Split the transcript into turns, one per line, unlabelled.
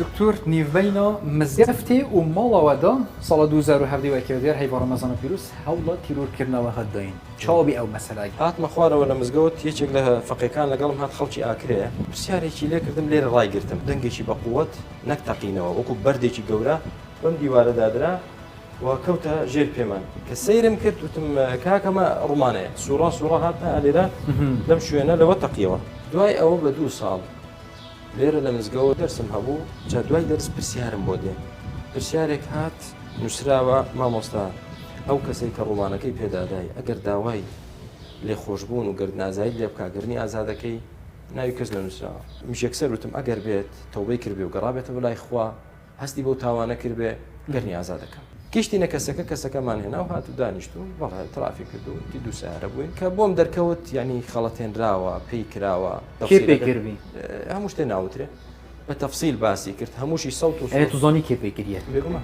دکتۆر نیڤەینا مزگەفتێ و ماڵەوە دا ساڵە 2017 وەکێ دیار هەیڤا ڕەمەزانە پیروز هەوڵە تیرۆر کردنەوە هات داین چاوە بی ئەو مەسەلە.
هاتمە خوارەوە لە مزگەوت یەکێک لە فەقێکان لەگەڵم هات خەڵکی ئاکرێیە پرسیارێکی لێ کردم لێرە ڕایگرتم دەنگێکی بە قوەت نەک تەقینەوە وەکو بەردێکی گەورە بەم دیوارە دادرا و کەوتە ژێر پێمان کە سەیرم کرد وتم کاکە ئەمە ڕومانەیە سوڕا سوڕا هاتە لێرە لەم شوێنە لەوە تەقیەوە. دوای ئەوە بە دوو ساڵ لێرە لە مزگەوت دەرسم هەبوو جا دوای دەرس پرسیارم بۆ دێ پرسیارێک هات نووسراوە مامۆستا ئەو کەسەی کە ڕومانەکەی پێدادای ئەگەر داوای لێخۆشبوون و گەردنازایت لێ بکا گەرنی ئازادەکەی ناوی کەس نەنووسراوە منیش یەکسەر وتم ئەگەر بێت تەوبەی کردبێ و گەڕابێتەوە لای خوا هەستی بەو تاوانە کردبێ گەرنی ئازاد دەکەم. گەشتینە کەسەکە کەسەکەمان هێنا و هات و دانیشت و بەڵێ ترافی کرد و وتی دوو سەیارە بووین کە بۆم دەرکەوت یانی خەڵەتێنراوە پێی کراوە
کێ پێی کردبی؟
هەموو شتێ ناوترێ بە تەفسیل باسی کرد هەمووشی سەوت و
ئەرێ تو زانی کێ پێی کردیە؟
بێگومان.